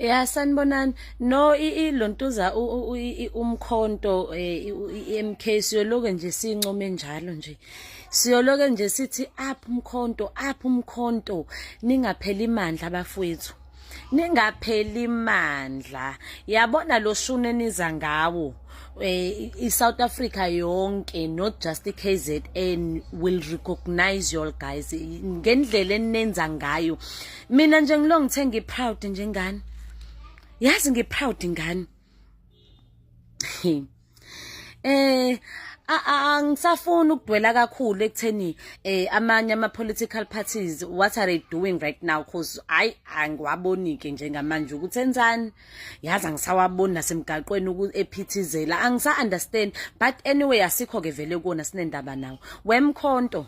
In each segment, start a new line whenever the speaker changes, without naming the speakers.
Ya, sanibonani. No, ilontuza umkhonto, iMK siyoloke nje sincome njalo nje. Siyoloke nje sithi up umkhonto, up umkhonto. Ningapheli imandla bafowethu. Ningapheli imandla. Yabona lo shune niza ngawo. I-South Africa yonke, not just i-KZN, will recognize you all guys ngendlela enenza ngayo. Mina nje ngilo ngithe ngi-proud njengani. Yazi ngi-proud ngani. Angisafuni ukudwela kakhulu ekutheni amanye ama political parties, what are they doing right now? 'Cause hayi, angiwaboni ke njengamanje ukuthi enzani. Yazi angisawaboni nasemgaqweni ephithizela, angisa understand. But anyway, asikho ke vele kuona sinendaba nawo. Wemkhonto,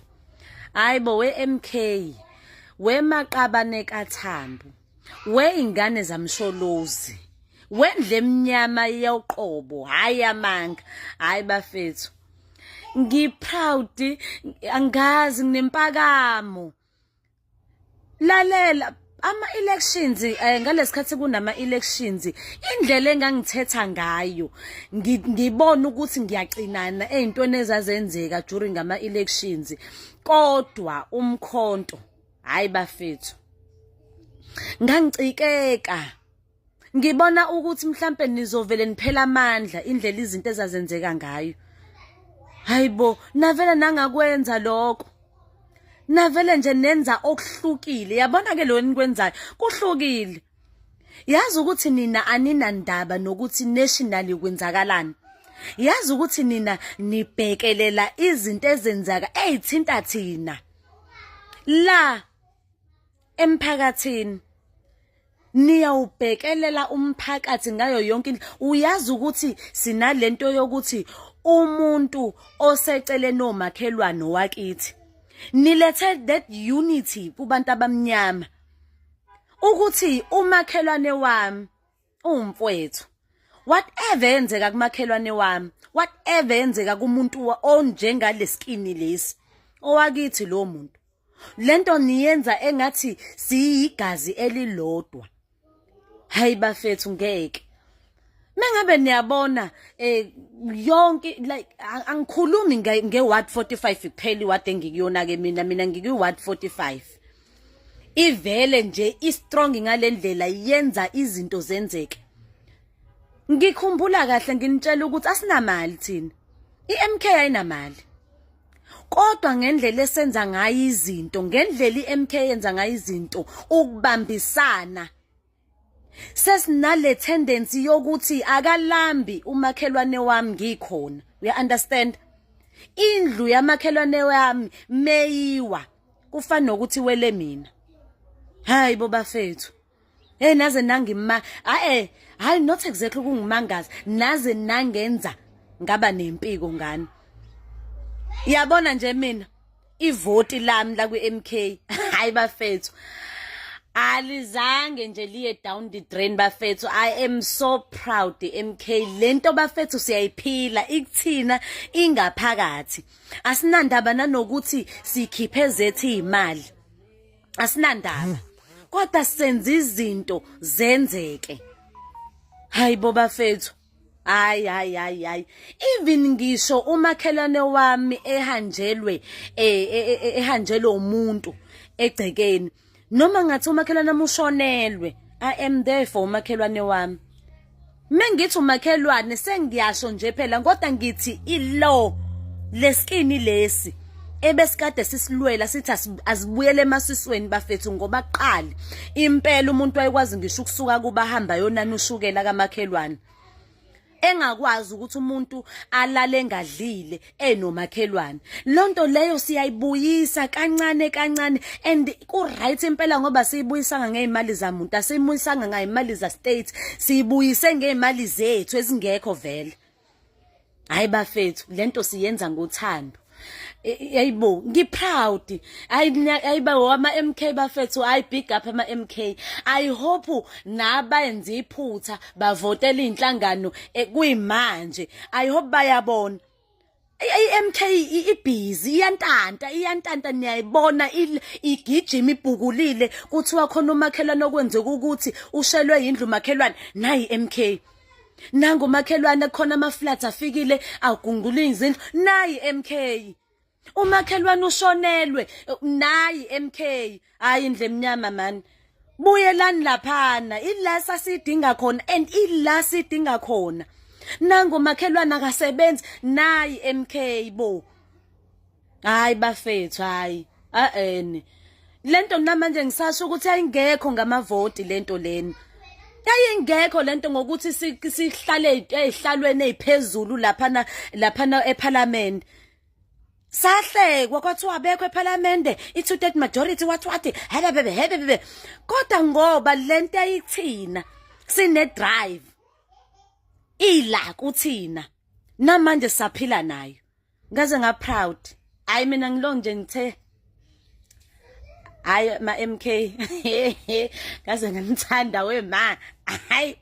hayibo, we-MK, wemaqabane kaThambo, we ingane zamsholozi, wendle emnyama yoqobo, hayi amanga, hayi bafethu, ngi-proud, angazi, nginempakamo. Lalela, ama-elections, ngalesikhathi kunama-elections, indlela engangithetha ngayo, ngibona ukuthi ngiyacinana ey'ntweni ezazenzeka during ama-elections, kodwa umkhonto, hayi bafethu, ngangicikeka ngibona ukuthi mhlambe nizovele niphela amandla, indlela izinto ezazenzeka ngayo. Hayibo, navele nangakwenza lokho, navele nje nenza okuhlukile. Yabona ke, lo enikwenzayo kuhlukile. Yazi ukuthi nina aninandaba nokuthi nationally kwenzakalani. Yazi ukuthi nina nibhekelela izinto ezenzaka ezithinta thina la emphakathini. Niyawubhekelela umphakathi ngayo yonke indlela. Uyazi ukuthi sinalento yokuthi umuntu oseceleni omakhelwane wakithi, nilethe that unity kubantu abamnyama, ukuthi umakhelwane wami umfowethu, whatever yenzeka kumakhelwane wami, whatever yenzeka kumuntu onjengale skin lesi, owakithi lo muntu. Lento niyenza engathi siyigazi elilodwa. Hayi bafethu, ngeke. Mengabe niyabona yonke, like, angikhulumi nge ward 45 kuphela, iward engikuyona ke mina ngikwi ward 45, ivele nje i-strong ngalendlela, yenza izinto zenzeke. Ngikhumbula kahle nginitshela ukuthi asinamali thina, iMK ayinamali, kodwa ngendlela esenza ngayo izinto, ngendlela iMK yenza ngayo izinto, ukubambisana, sesinale tendency yokuthi akalambi umakhelwane wami ngikhona. Uya understand? Indlu yamakhelwane wami meyiwa, kufana nokuthi wele mina. Hayi bo bafethu, hey, naze nangima, hayi hayi, not exactly ukungimangaza, naze nangenza ngaba nempiko ngani. Yabona nje mina, ivoti lami la kwi-MK, hayi bafethu, alizange nje liye down the drain bafethu. I am so proud, MK. Lento bafethu siyayiphila, ikuthina ingaphakathi. Asinandaba nanokuthi sikhiphe zethu imali, asinandaba, kodwa senza izinto zenzeke. Hayi bo bafethu, hayi hayi hayi hayi, even ngisho umakhelwane wami ehanjelwe ehanjelwe umuntu egcekeni, noma ngathi umakhelwane wami ushonelwe, I am there for umakhelwane wami. Mengithi umakhelwane, sengiyasho nje phela, kodwa ngithi ilo leskini lesi ebesikade sisilwela, sithi asibuyele emasisweni bafethu, ngoba kuqali impela umuntu wayekwazi ngisho ukusuka kuba hamba yonana ushukela kamakhelwane, engakwazi ukuthi umuntu alale engadlile enomakhelwane. Lonto leyo siyayibuyisa kancane kancane, and ku right impela, ngoba siyibuyisanga ngezimali zamuntu, asiyibuyisanga ngezimali za state, siyibuyise ngezimali zethu ezingekho vele. Hayi bafethu, lento siyenza ngothando. Yayibo, ngi-proud. Hayi, ayiba ama MK bafethu, hayi, big up ama MK. I hope nabayenza iphutha bavotela inhlangano kuyimanje, I hope bayabona. I-MK ibhizi, iyantanta, iyantanta, niyayibona igijima, ibhukulile. Kuthiwa khona umakhelwane okwenzeka ukuthi ushelwe yindlu umakhelwane, nayi MK. Nangu umakhelwane, khona ama-floods afikile, agungula izindlu, nayi MK. Umakhelwane ushonelwe, nayi MK. Hayi, indlu emnyama man, buyelani laphana, ila sasidinga khona and ila sidinga khona. Nangu umakhelwane akasebenzi, nayi MK bo. Hayi bafethu, hayi, a-ene lento namanje ngisasho ukuthi ayingekho ngamavoti lento lena, yayingekho lento ngokuthi sihlale ezihlalweni eziphezulu laphana laphana eParliament. Sahlekwa, kwathiwa abekho eParliament, i-two-third majority, wathi wathi hebebebe hebebebe, kodwa ngoba lento ayithina sine drive ila kuthina, namanje saphila nayo. Ngaze nga proud. Hayi, mina ngilo nje ngithe hayi, ma MK, ngaze ngamthanda we ma, hayi.